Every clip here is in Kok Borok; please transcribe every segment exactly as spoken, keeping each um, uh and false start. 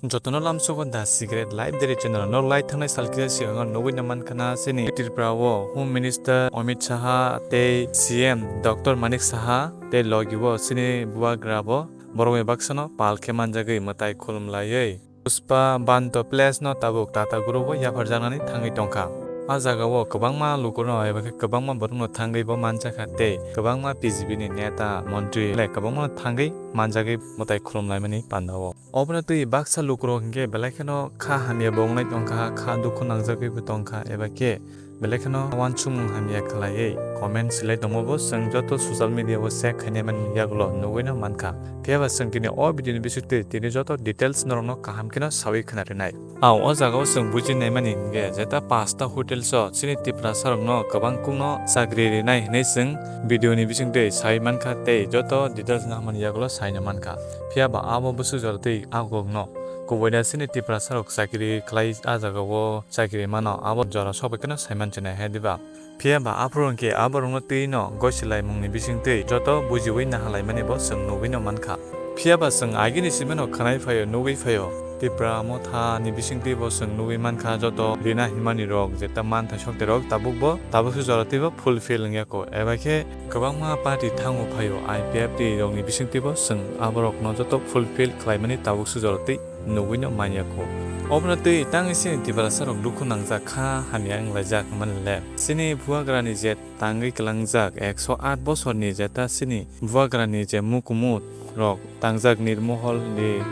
Jotono lamsogo The Secret Life Daily channel no lai thangnai sal kisa sigango nugwi no mankha na chini Tripura o Home Minister Amit Saha tei C M Doctor Manik Saha tei logi o chini bubagra bo borok bai baksa no pal khe manjagwi mwtai khulum laiwi Pushpa Banto Place no tabuk Tata Group o yapharjaknani thangwi tongkha. A jaga o kwbangma lukurok eba khe kwbangma borok no thangwi bo manjakha tei kwbangma B J P ni neta, montri le kwbangma no thangwi manjagwi mwtai khulum laimani panda o. Obono twi baksa lukurok hinkhe belai kheno kha hamya bo wngnai tongkha, kha dukhu nangjagwi bo tongkha, eba khe belai kheno uansukmung hamya khlaiwi comment swlai tongma bo chwng joto social media o check khainai mani yagulo nugwi no mankha. Phiya ba chwng tini o video ni bisingtwi tini joto details norok no kaham kheno sawi khna rinai. Ang o jaga o chwng buji naimani hinkhe jeta pasta hotels o chini Tiprasa rok no kwbang kung no chakri rinai hinwi chwng video ni bisingtwi sai mankha tei joto details no hamani yagulo sai no mankha. Phiya ba abo bwswk jora twi a kok no kubui da chini Tiprasa rok chakri khlai a jaga o chakri mano abo jora sok bai kheno sai man chinai hai diba. Phiya ba aphuru hinkhe aborokno twi no gosi laimungni bisingtwi joto bujiwi naha laimani bo chwng nugwi no mankha. Phiya ba chwng agini simano khwnai phaio, nugwi phaio. Tipra Motha ni bisingtwi bo chwng nugwi mankha joto rina himani rok jeta manthai sokte rok tabuk bo tabuk se jora twi bo fulfill wngya ko. Eba khe kwbangma party thango phaio I P F T rok ni bisingtwi bo chwng aborokno joto fulfill khlaimani tabuk se jora twi nugwi no manya ko. Obono twi tangwi chini Tiprasa rok dukhu nangjak kha hamya wng laijak mani le. Chini bubagra ni je tangwi kwlangjak ekso aat bosorni jeta chini bubagrani je mukumu rok tangjak Nirmohol ni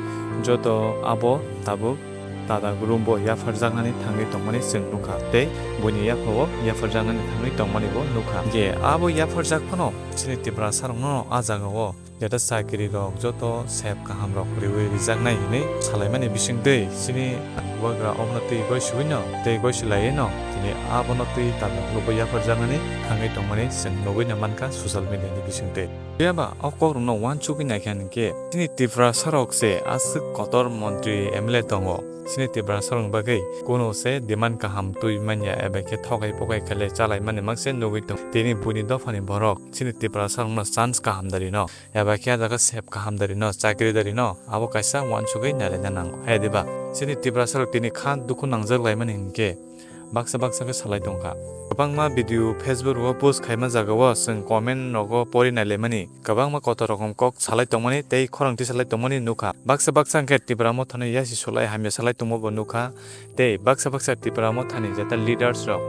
joto abo tabuk Tata Group bo yapharjaknani thangwi tongmani chwng nukha tei buini yaphao yapharjaknani thangwi tongmani bo nukha. Je abo yapharjak phano chini Tiprasa rokno a jaga o jeta chakiri rok joto sep kaham rok riwi rijaknai hinwi salaimani bisingtwi chini bubagra obono twi goisiwi no tei goisi laiwi no tini abono twi tabuk lubo yapharjaknani thangwi tongmani chwng nugwi no mankha social media ni bisingtwi. Phiya ba o kok rokno uansugwi naikha hinkhe chini Tiprasa rok se aswk kotor montri M L A tongo. Chini Tiprasa rokni bagwi kuno se demand kaham twi manya eba khe thokai pokai khe le chalaimani makse nugwi tong. Tini buini dophani borok chini Tiprasa rokno chance kaham da rino. Eba khe a jaga sep kaham da rino, chakri da rino, abo kaisa uansugwi nailai na nango. Hai diba? Chini Tiprasa rok tini kha dukhu nangjak laimani hinkhe baksa baksa khe salai tongkha. Kwbangma video Facebook rogo post khaima jaga o chwng comment rogo pori nailaimani, kwbangma kotor rokom kok salai tongmani tei khorang tisalai tongmani nukha. Baksa baksa hinkhe Tipra Mothano yasi sulai hamya salai tongma bo nukha. Tei baksa baksa Tipra Mothani jeta leaders rok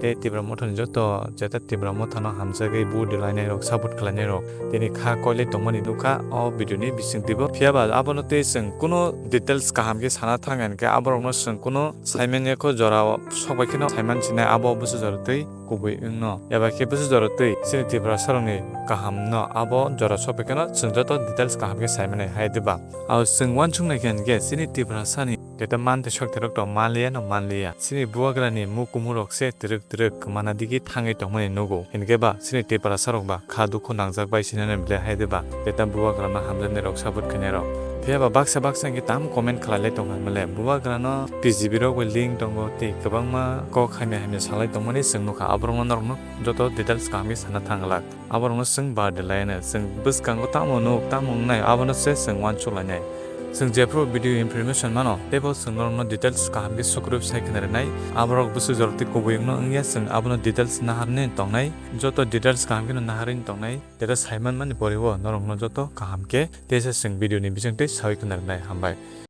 tei Tipra Mothani joto jeta Tipra Mothano hamjagwi vote rwlainai rok, support khlainai rok tini kha koilai tongmani nukha o video ni bisingtwi bo. Phiya ba abono tei chwng kuno details kaham khe sana thang hinkhe aborokno chwng kuno saimanya kho jora o sok bai kheno saiman sinai abo bwswk jora twi kubui wngno eba khe bwswk jora twi chini Tiprasa rokni kaham no abo jora sok bai kheno chwng joto details kaham khe saimani hai diba. Abo chwng uansuk nai khe hinkhe chini Tiprasa ni Tei ta man te sok terok to manliya no manliya. Chini bubagra ni mukumu rok se terek terek mana digi thangwi tongmani nugo. Hinkhe ba chini Tiprasa rok ba kha dukhu nangjak bai sinani bile hai de ba. Tei ta bubagra no hamjaknai rok support khainai rok. Phiya ba baksa baksa hinkhe tam comment khlai lai tongkha male. Bubagra no P G B rok bai link tongo tei kwbangma kok hamya hamya salai tongmani chwng nukha. Aborok no norok no joto details kaham khe sana thang glak. Aborokno chwng birthday lainai, chwng bwskango tamo nuk, tamo wngnai, abono se chwng uansuk lainai. Chwng jephru video information mano, teibo chwng norokno details kaham khe sukrub sai khna rinai. Aborok bwswk jorok tei kubui wngno wngya, chwng abono details naharnai tongnai. Joto details kaham kheno naharwi tongnai. Tei saiman mani poriwo norokno joto kaham khe teisa chwng video ni bisingtwi sawi khna rinai. Hambai.